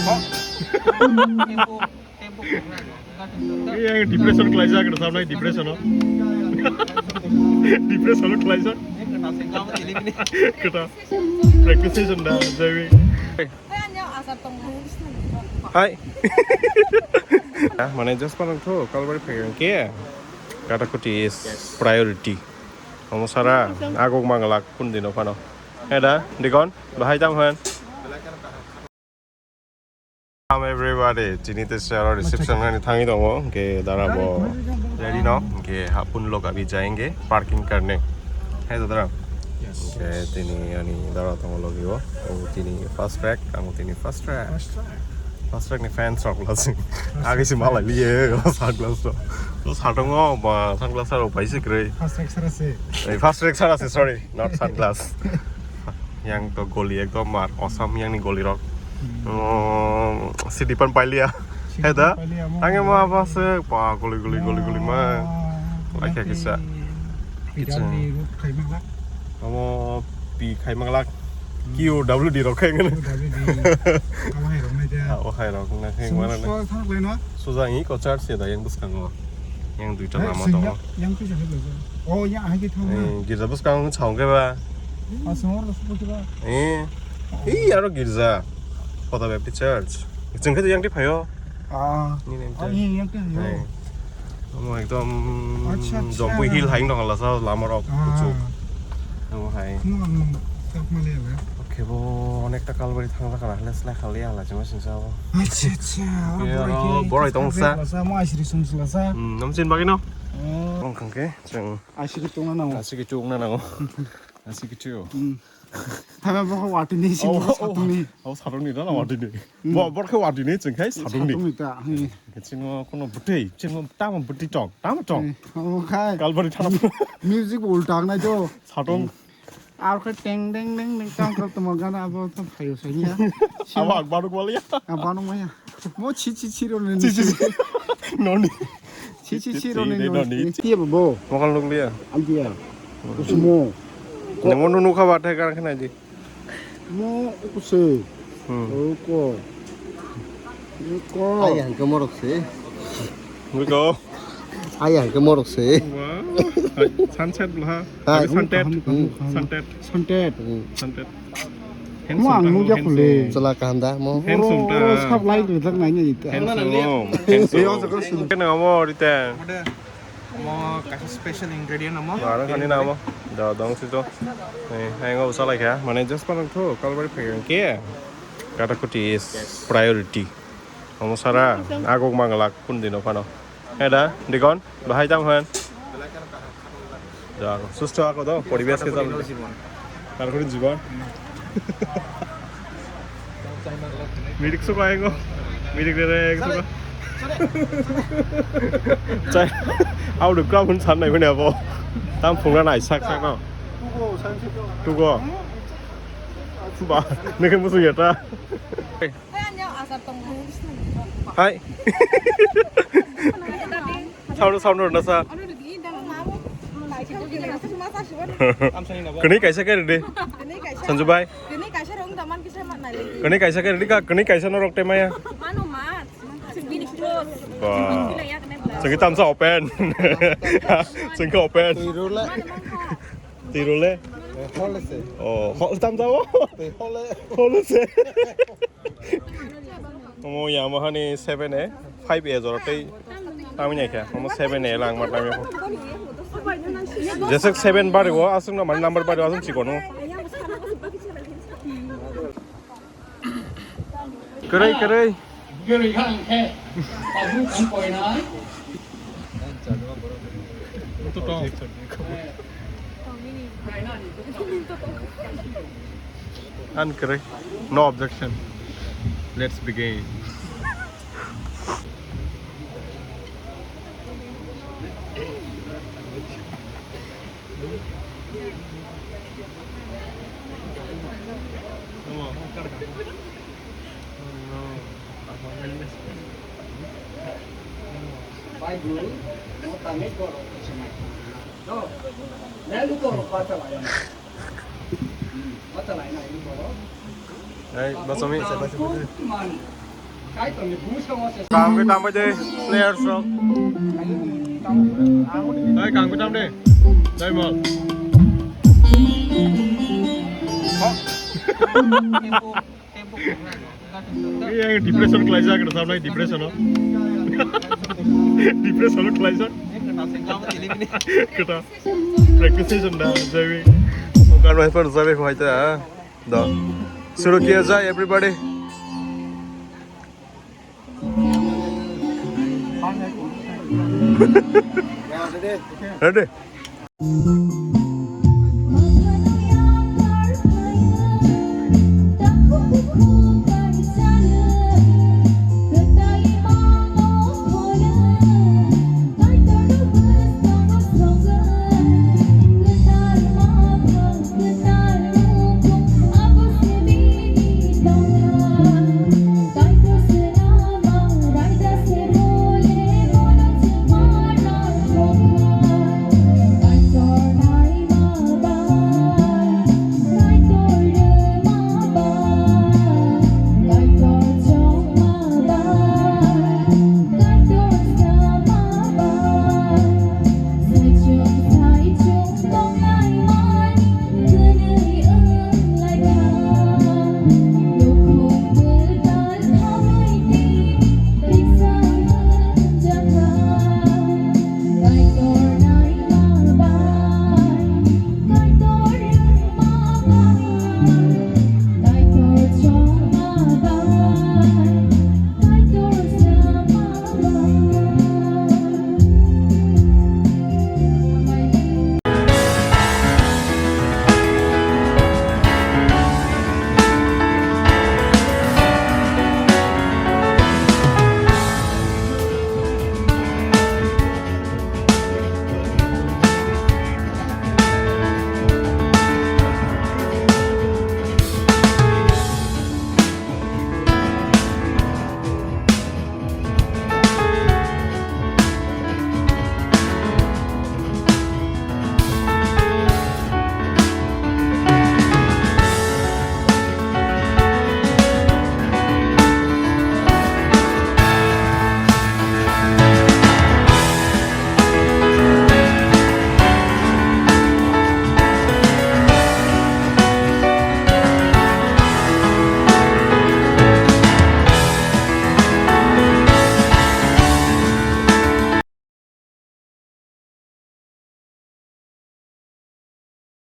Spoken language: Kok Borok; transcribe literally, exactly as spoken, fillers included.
Yang depression khlaijak, rwchapnai depression o. Depression o khlaijak. Kota. Practice session da, jaiwi. Hai. Ah, mane just panang tho, Kalbari phai ke. Katakuti is priority. Omo sara, agok manglak kun dino phano. Heda, Dikon, bahai tam han. Hello everybody, chini te sero reception hani thangi tongo, ke dara bo ready no, ke hapun lok abhi jayenge parking karne. Hai dara. Yes. Ke tini ani dara tongo logi o. O tini first track, ang tini first track. First track. First track ni fans rok lasing. Agi si malai liye sunglass rok. To satongo ba sunglass rok bai se kre. First track sara se. Eh, first track sara se, sorry, not sunglass. Yang to goli ekdom mar awesome yang ni goli rok. Hmm. Oh, city pan pailia. Heda. Tangi ma apa se pa goli goli goli goli ma. Laikha kisa. Kisa. Amo pi khai manglak. Q W D rok khai ngana. Q W D. Amo hai rok nai ja. Amo hai rok na khai ngana. Sujang i ko church se da yang bwskango. Yang duita lama tongo. Yang kisa hai. Oh, yang hai ki thang. Eh, girja bwskango chong ke ba. Ah, sumor lo supo ki ba. Eh. Ei aro girja. Kota Baptist Church. Chwng khe yang ti phaio. Ah. Ni nem. Oh, yang ti phaio. Omo ekdom. Acha, acha. Jompui hill hai wngtong lasa lama rok kuchuk. Omo hai. Oke bo onekta Kalbari thang jakha hale slai khali hala chuma singsa bo. Acha, acha. Boroi tong sa. Mo asiri sung sila sa. Hmm, nom chin bagino. Bong khangke chwng. Asiri tong na nango. Asiri tong na nango. Asiri tong. Hmm. Hama bo watini sing satuni. Oh, satuni da na watini. Bo, bor khe watini chwng khai satungni. Satungni ta, hmm. Chwng kono bwtwi, chwng tamo bwtwi tong, tamo tong. Hmm, omo khai. Kalbari thana. Music bo ulta ang nai to. Satung. Ar khai teng deng deng deng tang kro tamo gana abo to phayo sanya. Abo ak baruk waliya. Abano maya. Mo chi chi chi ro ne. Chi chi chi. Noni. Chi chi chi ro ne noni. Tiya bo. Mokal nukliya. Antiya. Kusumo. Nemo nunu khawa thai kar khana di. Mo uko se. Hmm. Uko. Uko. Ai hangke morok se. Uko. Ai hangke morok se. Wow. Sunset bla. Hai. Sunset. Kaham, kaham, kaham. Sunset. Sunset. Hmm. Sunset. Mo ang nugya khule. Chala kaham da mo. Handsome ta. Oro sab lai rijak nai ni ta. Handsome. Handsome. Kena amo rite. Omo kaisa special ingredient omo. Barang kani na omo. Da dong sito. Ni, hai ngo usalai kha. Mane just panang tho, Kalbari phai ke. Katakuti is priority. Omo sara agok manglak kun dino phano. Heda, Dikon, bahai tam han. Da, susto ako do, poribesh ke tam. Katakuti jibon. Mirik suka ego. Mirik dere ego suka. Chai. Au de kram hun san nai mene abo. Tam phungra nai sak sak no. Tugo. Ba, neke musu yata. Hai. Sound, sound rwna sa. Kwnwi kaisa khe rwdi. Sanju bhai. Kwnwi kaisa khe rwdi ka, kwnwi kaisa norok tei maya. Ba. Chwngwi tamsa open. Chwngkhe open. Twi rwle. Twi rwle. Hole se. Oh, hol tamsa o. Twi hole. Hole se. Omo Yamaha ni seven A, five A jora tei tamni khe. Omo seven A lang ma tamni kho. Jesek seven bari o, aswk no mani number bari o, aswk chikon o. Kwrwi, kwrwi. Kwrwi kha ang khe. Tabuk ang koinai. Ang kwrwi. No objection. Let's begin. Hey, bacha mi. Tamo ke tamo de players rok. Hai, kang ke tam de. Jai mal. Yang depression kelaijak, kita sampai depression, no? Depression kelaijak. Kita practice session dah, Javi. Bukan main pun Javi kau itu, ah. Dah. Suruh kia Jai, everybody. Ready?